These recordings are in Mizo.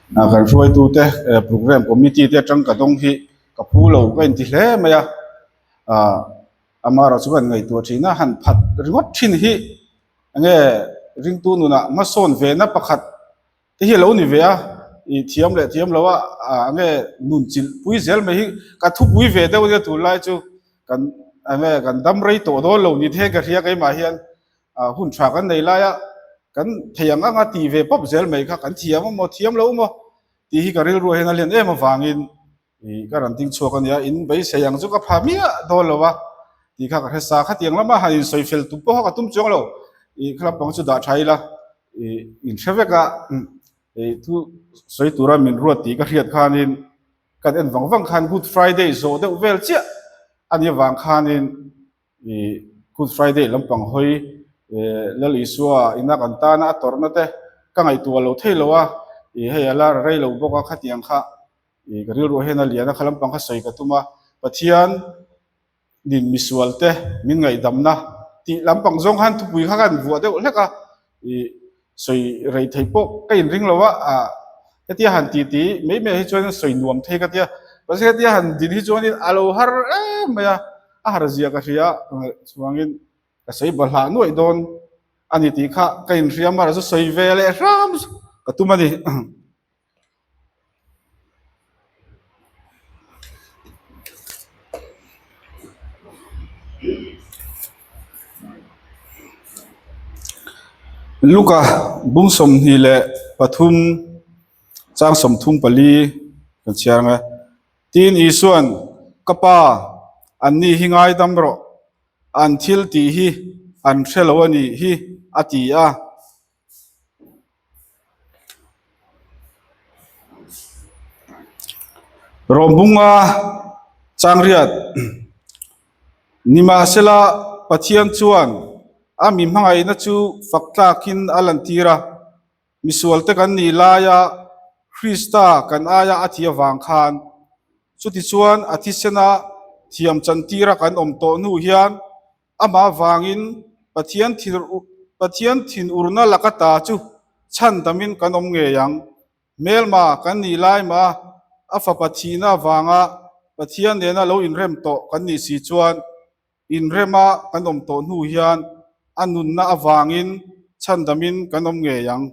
Kan hruaitute programme committee te atang ka dawng hi ka phu lo ka inti hle mai a, amaherawhchu kan ngaihtuah thin a, han phat ringawt thin hi enge ringtu nunah hmasawn ve na pakhat te hi a lo ni ve a, ih thiam leh thiam lo a enge nun chilh pui zel mai hi ka thupui ve deuh ania tunlai chu kan enge kan dam rei tawh dawn lo ni the ka hria keimah hian hun tha kan nei lai a kan thei ang anga tih ve pawp zel mai kha kan thiam emaw thiam lo emaw tih hi ka rilru ah hian a lian em avangin ih ka rawn ding chhuak a nia in beisei ang chu ka pha miah dawn lo a tih kha ka hre sa khatiang lama han insawi fel tum pawh kha ka tum chuang lo ih kha lampang chu dah tha ila ih in hre vek a ih thu sawi tura min ruat tih ka hriat khanin kan en vang vang khan good friday zawh deuh vel chiah a nih avang khanin Ih Good Friday lampang hawi Lal Isua ina kan tana a tawrhna te ka ngaihtuah lo thei lo a, ih hei a la rei lo bawk a khatiang kha ih ka rilruah hian a lian a kha lampang kha sawi ka tum a, Pathian nin misual te min ngaihdamna tih lampang zawng khan thupui kha kan vuah deuh hlek a, ih sawi rei thei pawh ka inring lo a, ah hetia han ti ti mai mai hi chuan sawi nuam thei ka tia, mahse hetia han din hi chuanin a lo har em mai a, a har zia ka hria chuvangin ka sawi bahlah nuaih dawn a ni tih kha ka inhria mar chu sawi ve leh hram ka tum a ni. Luka bung 23 chang 34 kan chhiar ang e. Tin Isua'n, Ka Pa, anni hi ngaidam rawh, an thil tih hi an hre lo a nih hi, a ti a. Rawmbunga changriat Nimahsela Pathian chuan a mi hmangaihna chu fak tlakin a lantir a, misualte kan nih laia Krista kan aia a thi avang khan chutichuan a thisena thiam chantira kan awm tawh hnu hian Amah vangin Pathian Pathian thinurna laka ta chu chhandamin kan awm ngei ang. Hmelma kan nih lai mah a fapa thihna avanga Pathian nena lo inrem tawh kan nih si chuan inrema kan awm tawh hnu hian a nunna avangin chhandamin kan awm ngei ang.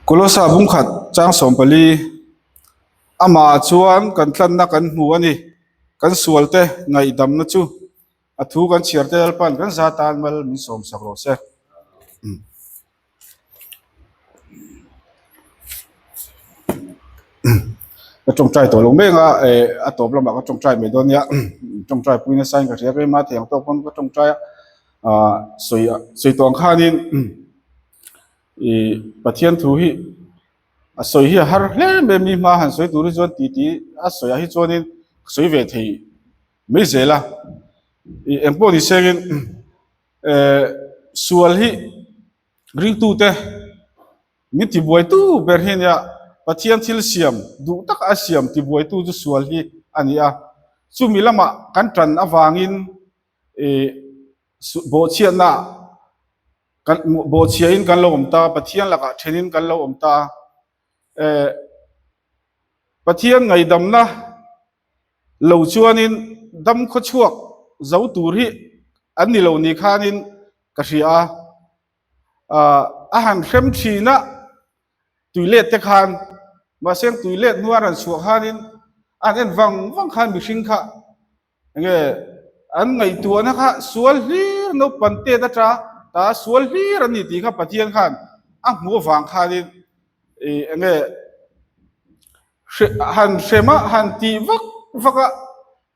Kolosa bungkhat chang 14 amah chuan kan tlanna kan hmu a ni kan sualte ngaihdamna chu. A thu kan chhiar te Lalpa'n kan za tan mal min sawm sak rawh se. Ka tawngtai tawh lo mek a, eh a tawp lamah ka tawngtai mai dawn nia. Tawngtai pui nasa in ka hria keimah thei ang tawk pawn ka tawngtai a, ah sawi sawi tawh ang khanin ih Pathian thu hi a sawi hi a har hle mai a, mi hma han sawi tur hi chuan titi a sawiah hi chuanin sawi ve thei. Mai zel a, ih eng pawh ni sengin eh sual hi ringtute min tibuaitu ber hi a nia, Pathian thil siam duh taka a siam tibuaitu chu sual hi a ni a, chumi lamah kan tan avangin ih bawhchhiatna kan bawhchhiahin kan lo awm ta, Pathian lakah thenin kan lo awm ta, eh Pathian ngaihdamna. Lo chuanin dam khaw chhuak zo tur hi an ni lo ni khanin ka hria a, ah a han hrem thin a tui let te khan mahse tui let hnu a rawn chhuah khanin a han en vang vang khan mihring kha enge an ngaihtuahna kha sual hlir naupang tet ata ta sual hlir an ni tih kha Pathian khan a hmuh avang khanin ih enge han hrem a han tih vak vak a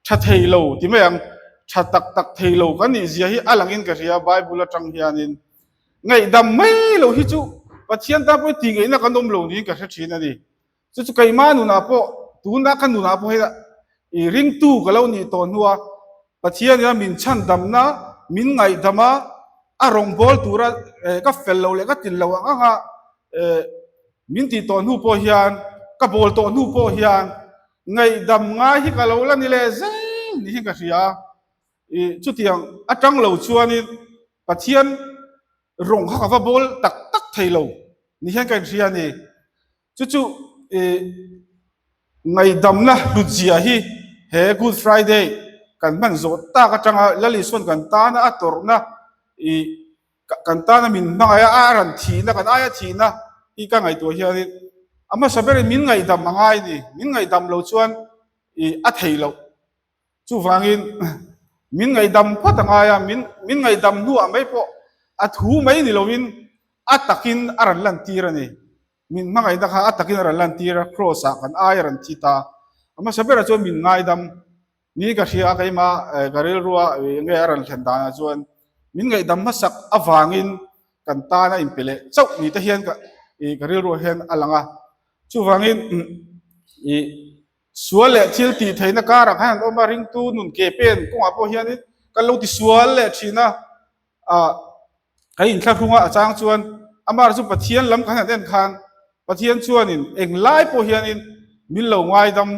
tha thei lo ti mai ang tha tak tak thei lo kan nih zia hi a langin ka hria bible atang hianin ngaihdam mai lo hi chu Pathian tan pawh tih ngaihna kan awm lo niin ka hre thin a ni chu chu keimah nunah pawh tuna ka nunah pawh hei i ringtu ka lo nih tawh hnua Pathian ina min chhandamna min ngaihdam a. A rawngbâwl tura ka fel lo leh ka tlin lo ang anga min tih tawh hnu pawh hian, ka bawl tawh hnu pawh hian ngaihdam ngai hi ka lo la ni leh zel ni hian ka hria. Chutiang atang lo chuanin Pathian rawng kha ka va bawl tak tak thei lo ni hian ka inhria a ni. Chu chu ngaihdamna hlutzia hi he Good Friday kan hman zawh tak atanga Lal Isuan kan tana a tawrhna ih kan tana min hmangaih a, a rawn thihna kan aia thihna hi ka ngaihtuah hianin a hmasa berin min ngaihdam a ngai a ni. Min ngaihdam lo chuan ih a thei loh. Chuvangin min ngaihdam phawt a ngai a, min min ngaihdam hnuah mai pawh a thu mai ni loin a takin a rawn lantir a ni. Min hmangaihna kha a takin a rawn lantir a, Kraws ah kan ai a rawn thi ta. A hmasa berah chuan min ngaidam ni ka hria a, keimah ka rilrua enge a rawn thlen danah chuan min ngaihdam hmasak avangin kan tan a inpe leh chauh ni te hian ka ih ka rilruah hian a lang a. Chuvangin ih Sual leh thil tih theihna karah khan an awm a, ringtu nun ke pen kawngah pawh hianin kan lo ti sual leh thin a, ah kan inthlahrung a, a chang chuan amah chu Pathian lam kan han en khan Pathian chuanin englai pawh hianin min lo ngaidam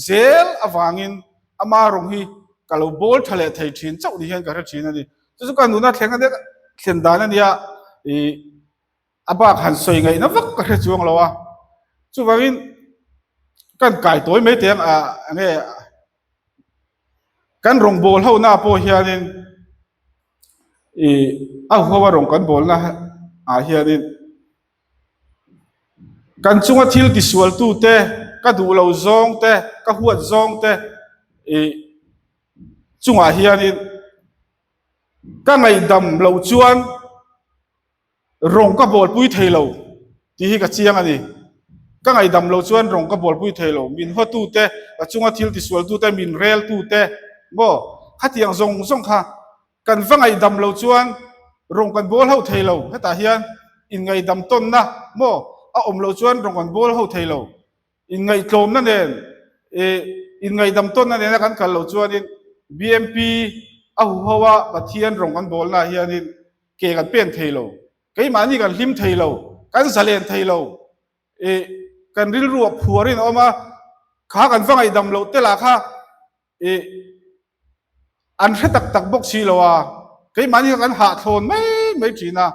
zel avangin ama rawng hi ka lo bawl tha leh thei thin chauh ni hian ka hre thin a ni. Chu chu ka nuna thleng a nia thlen dan a nia ih. A bak han sawi ngaihna vak ka hre chuang lo a, chuvangin kan kai tawi mai teh ang a enge kan rawngbâwl ho na pawh hianin ih a huho a rawng kan bâwlna ah hianin kan chunga thil tisual tute ka duh lo zawng te ka huat zawng te ih chungah hianin ka ngaihdam loh chuan. Rawng ka bawlpui thei lo tih hi ka chiang a ni. Ka ngaihdam lo chuan rawng ka bawlpui thei lo. Min hawtute, ka chunga thil tisualtute, min reltute maw khatiang zawng zawng kha kan va ngaihdam lo chuan rawng kan bawl ho thei lo. Hetah hian inngaidam tawnna maw a awm loh chuan rawng kan bawl ho thei lo. Inngaihtlawmna nen ih inngaidam tawnna nena kan kal loh chuanin BMP a huho a Pathian rawng kan bawlna ah hianin ke kan pen thei lo, keimahni kan hlim thei lo, kan zalen thei lo, ih kan rilru ah phuarin a awm a, kha kan va ngaihdam loh te lah kha ih an hre tak tak bawk si lo a, keimahni kha kan hahthlawn mai mai thin a,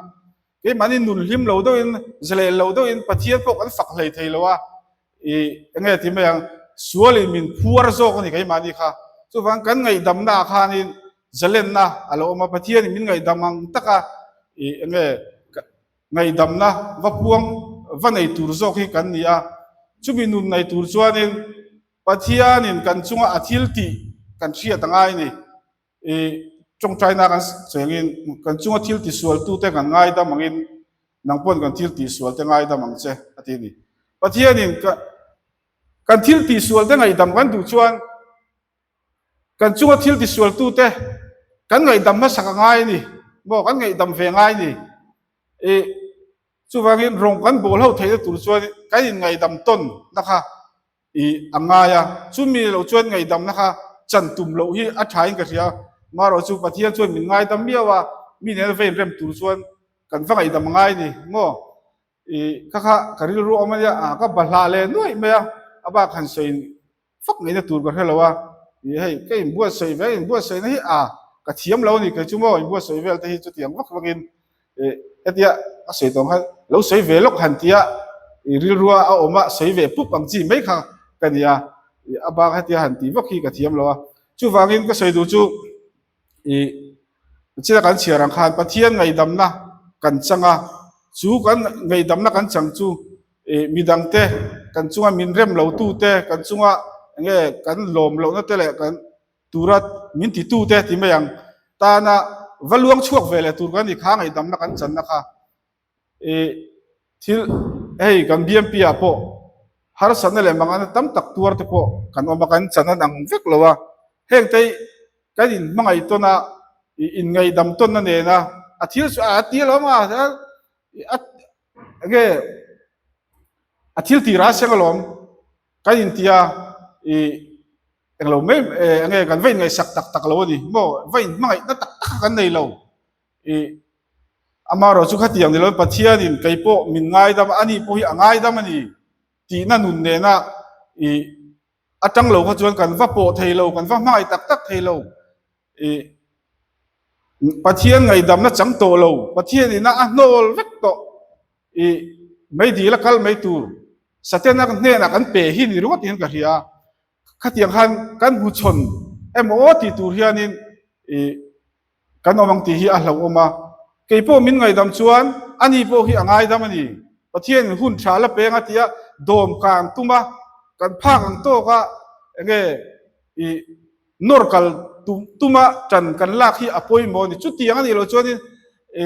keimahni nun hlim lo deuhin zalen lo deuhin Pathian pawh kan fak hlei thei lo a, ih enge ti mai ang sualin min phuar zawk a ni keimahni kha, chuvang kan ngaihdamna ah khanin zalenna a lo awm a, Pathianin min ngaihdam ang taka ih enge ngaihdamna va puang va nei tur zawk hi kan ni a, chumi nun nei tur chuanin Pathianin kan chunga a thil tih kan hriat a ngai a ni. Ih tawngtaina kan chengin kan chunga thil tisualtute kan ngaidam angin nang pawn kan thil tihsualte ngaidam ang che a ti a ni. Pathianin kan thil tihsualte ngaihdam kan duh chuan kan chunga thil tisualtute kan ngaihdam hmasak a ngai a ni maw kan ngaihdam ve ngai a ni. Ih chuvangin rawng kan bawl ho theihna tur chuan kan inngaidam tawn na kha I a ngai a, chumi loh chuan ngaihdamna kha chan tum loh hi a thain ka hria. Marawh chu Pathian chuan min ngaidam miau a, mi nena va inrem tur chuan kan va ngaihdam a ngai ni maw? I kha kha ka rilru awm a nia, a ka bahlah leh nuaih mai a, a bak han sawi fak ngaihna tur ka hre lo a, i hei ka inbuatsaih ve a, inbuatsaihna hi a ka thiam lo a ni kei chu maw inbuatsaih vel te hi chutiang vak vakin Hetia a sawi tawng khan lo sawi ve lawk han tia i rilrua a awm a sawi ve pup ang chi mai kha ka ni a, a bak hetia han tih vak hi ka thiam lo a. Chuvangin ka sawi duh chu i chila kan chhiar ang khan Pathian ngaihdamna kan chang a, chu kan ngaihdamna kan chang chu i midangte kan chunga min rem lo tute kan chunga enge kan lawm lohna te leh kan Tura min titute ti mai ang. Tana va luang chhuak ve leh tur kan ni kha ngaihdamna kan channa kha i thil hei kan BMP ah pawh harsatna leh mangana tam tak tuar te pawh kan awm a kan chan an ang vek lo a heng te kan in hmangaih tawn a i in ngaihdam tawnna nena a thil chu a ti alawm a a enge a thil tirah a seng alawm kan intia i Englo mai enge kan va inngaihsak tak tak lo a ni maw? Va inhmangaihna tak tak kha kan nei lo. I. Amaherawh chu khatiang ni loin Pathianin kei pawh min ngaidam a, ani pawh hi a ngaidam a ni tihna nun nena i atang lo kha chuan kan va pawh thei lo, kan va hmangaih tak tak thei lo. I Pathian ngaihdamna chang tawh lo, Pathian ina a hnawl vek tawh i meidil a kal mai tur Satena hnenah kan pe hi ni ringawt hian ka hria. Khatiang khan kan hmuchhawn emaw tih tur hianin i kan awm ang tih hi a hlauhawm a. Kei pawh min ngaihdam chuan ani pawh hi a ngaidam a ni. Pathianin hun tha la peng a tia dawm kang tum a, kan phak ang tawk a enge i nawr kal tum a tan kan lak hi a pawimawh a ni. Chutiang a nih loh chuanin i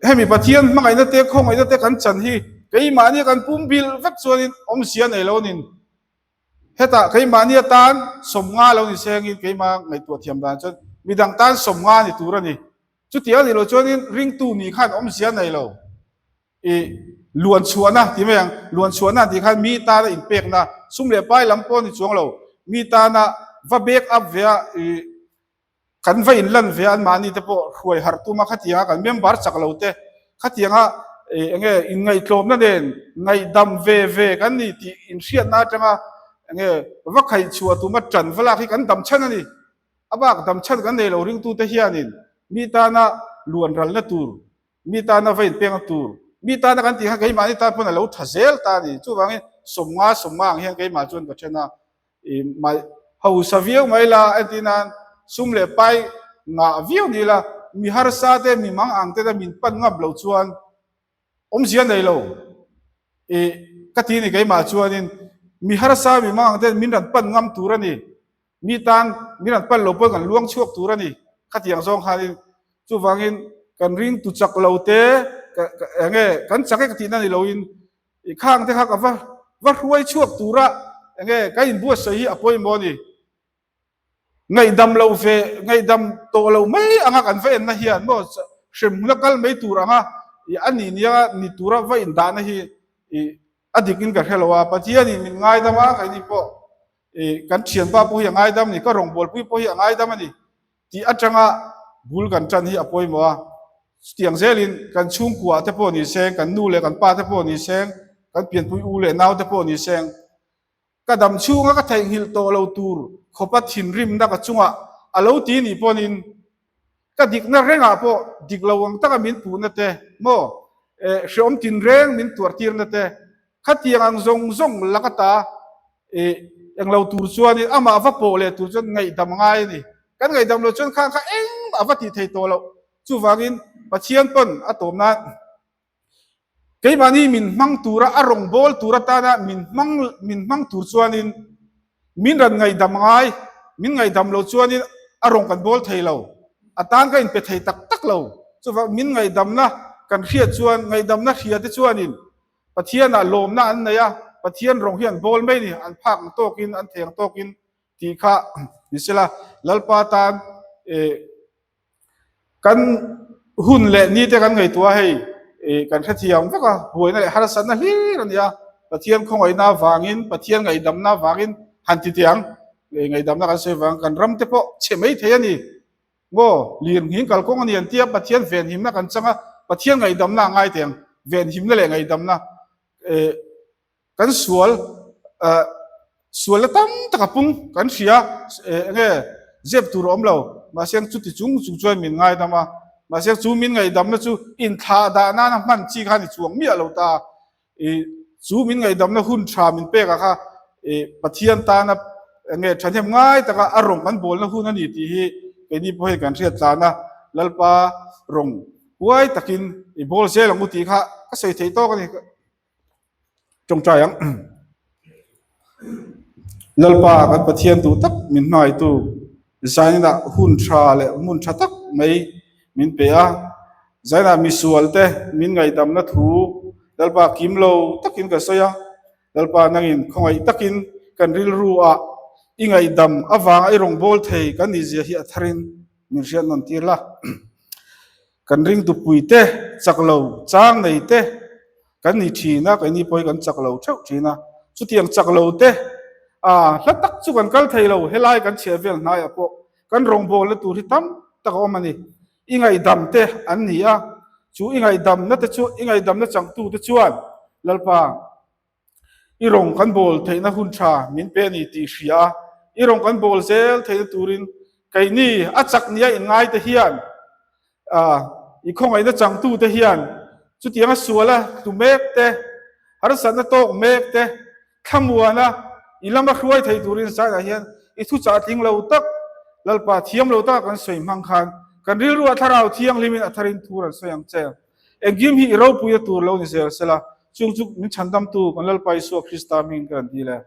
Hemi Pathian hmangaihna te, khawngaihna te kan chan hi keimahni kan pum bilh vek chuanin awmzia nei lo nin. Hetah keimahni atan sawmnga lo ni sengin keimah ngaihtuah thiam dan chuan midang tan sawmnga ni tur a ni. Chutiang a nih loh chuanin ringtu nih khan awmzia nei lo. I luan chhuahna ti mai ang, luan chhuahna tih khan mi tana inpekna, sum leh pai lam pawh a ni chuang lo, mi tana va back up ve a i Kan va inlan ve a, anmahni te pawh hruai harh tum a, khatianga kan member chak lo te, khatianga eng nge inngaihtlawmna nen ngaihdam ve ve kan ni tih inhriatna atanga eng nge va khaih chhuah tuma tan va lak hi kan dam chhan a ni. A bak dam chhan kan nei lo ringtute hianin mi tana luan ralna tur, mi tana va inpengna tur, mi tana kan tih kha keimahni tan pawn a lo tha zel ta a ni. Chuvangin sawmnga sawmnga ang hian keimah chuan ka then a. I mai hausa viau mai la entir nan sum leh pai ngah viau ni la mi harsa te mi mang ang te min pan ngam lo chuan awmzia nei lo i ka ti ni keimah chuanin mi harsa mi mang ang te min rawn pan ngam tur a ni mi tan min rawn pan lo pawn kan luang chhuak tur a ni khatiang zawng khanin chuvangin kan ring tu chak lo te enge kan chak e ka tihna ni loin I khang te kha ka va va hruai chhuak tura enge ka inbuatsaih hi a pawimawh a ni. Ngaihdam lo ve, ngaihdam tawh lo mai anga kan va enna hian maw hremhmun a kal mai tur anga i a nih nia ni tura va indahna hi i a dik in ka hre lo a, Pathianin min ngaidam a, keini pawh i kan thianpa pawh hi a ngaidam a ni, ka rawngbawlpui pawh hi a ngaidam a ni. Tih atanga bul kan tan hi a pawimawh a, chutiang zelin kan chhungkua te pawh ni seng, kan nu leh kan pa te pawh ni seng, kan pianpui u leh nau te pawh ni seng, ka dam chhunga ka theihnghilh tawh lo tur khawpa thinrimna ka chungah a lo ti nih pawhin ka dikna rengah pawh dik lo ang taka min puhna te maw eh hreawm tinreng min tuartirna te khatiang ang zawng zawng laka ta I englo tur chuanin amah va pawh leh tur chuan ngaihdam ngai a ni. Kan ngaihdam loh chuan khang kha engmah va tih thei tawh loh. Chuvangin Pathian pawn a tawm nan keimahni min hmang tura a rawngbâwl tur atana min hmang min hmang tur chuanin min rawn ngaihdam ngai, min ngaihdam loh chuanin a rawng kan bâwl thei lo. A tan ka inpe thei tak tak lo. Chuvang min ngaihdamna kan hriat chuan ngaihdamna hria te chuanin Pathianah lawmna an nei a, Pathian rawng hi an bawl mai ni, an phak ang tawkin, an thei ang tawkin tih kha ni sela, Lalpa tan eh kan hun leh ni te kan ngaihtuah a hei eh kan hrethiam vek a, buaina leh harsatna hlir a ni a, Pathian khawngaihna avangin, Pathian ngaihdamna avangin han ti teh ang, ngaihdamna kan sawi vang kan ram te pawh chhe mai thei a ni. Maw, lirnghing kalkawng a ni an tia, Pathian venhimna kan chang a, Pathian ngaihdamna a ngai teh ang, venhimna leh ngaihdamna eh kan sual eh sualna tam tak a pung kan hria eh enge zep tur a awm lo, mahse chuti chung chung chuan min ngaidam a, mahse chu min ngaihdamna chu inthlah dah nana hman chi kha a ni chuang miah lo ta. I chu min ngaihdamna hun tha min pek ah kha i Pathian tana enge thahnem ngai taka a rawng kan bawlna hun a ni tih hi keini pawh hei kan hriat tlan a, Lalpa rawng huai takin i bawl zel ang u tih kha ka sawi theih tawk a ni. Tawngtai ang. Lalpa kan Pathian duh tak min hmaitu Zainah hun tha leh hmun tha tak mai min pe a, Zainah misual te min ngaihdamna thu Lalpa kim lo takin ka sawi a, Lalpa nangin khawngaih takin kan rilru ah i ngaihdam avanga i rawngbâwl thei kan nih zia hi a tharin min hriat nawn tir la. Kan ringtupui te chak lo chang nei te Kan ni thin a, keini pawh hi kan chak lo theuh thin a. Chutiang chak lo te, a hla tak chu kan kal thei lo, helai kan chhiah vel hnaiah pawh kan rawngbawlna tur hi tam tak a awm a ni. I ngaihdam te an ni a, chu i ngaihdamna te chu i ngaihdamna changtu te chuan Lalpa i rawn kan bawl theihna hun tha min pe a ni tih hria a, i rawn kan bawl zel theihna turin keini a chak nia inngai te hian i khawngaihna changtu te hian chutianga suala tlu mek te, harsatna tawk mek te, Thlamuana i lama hruai thei turin Zainah hian i thuchah tling lo tak, Lalpa thiam lo taka kan sawi hmang khan kan rilruah Thlarau Thianghlimin a tharin thu rawn sawi ang che. Engkim hi i ropuina tur lo ni zel sela, chung chu min chhandamtu kan Lalpa Isua Krista hmingin ka rawn dil e.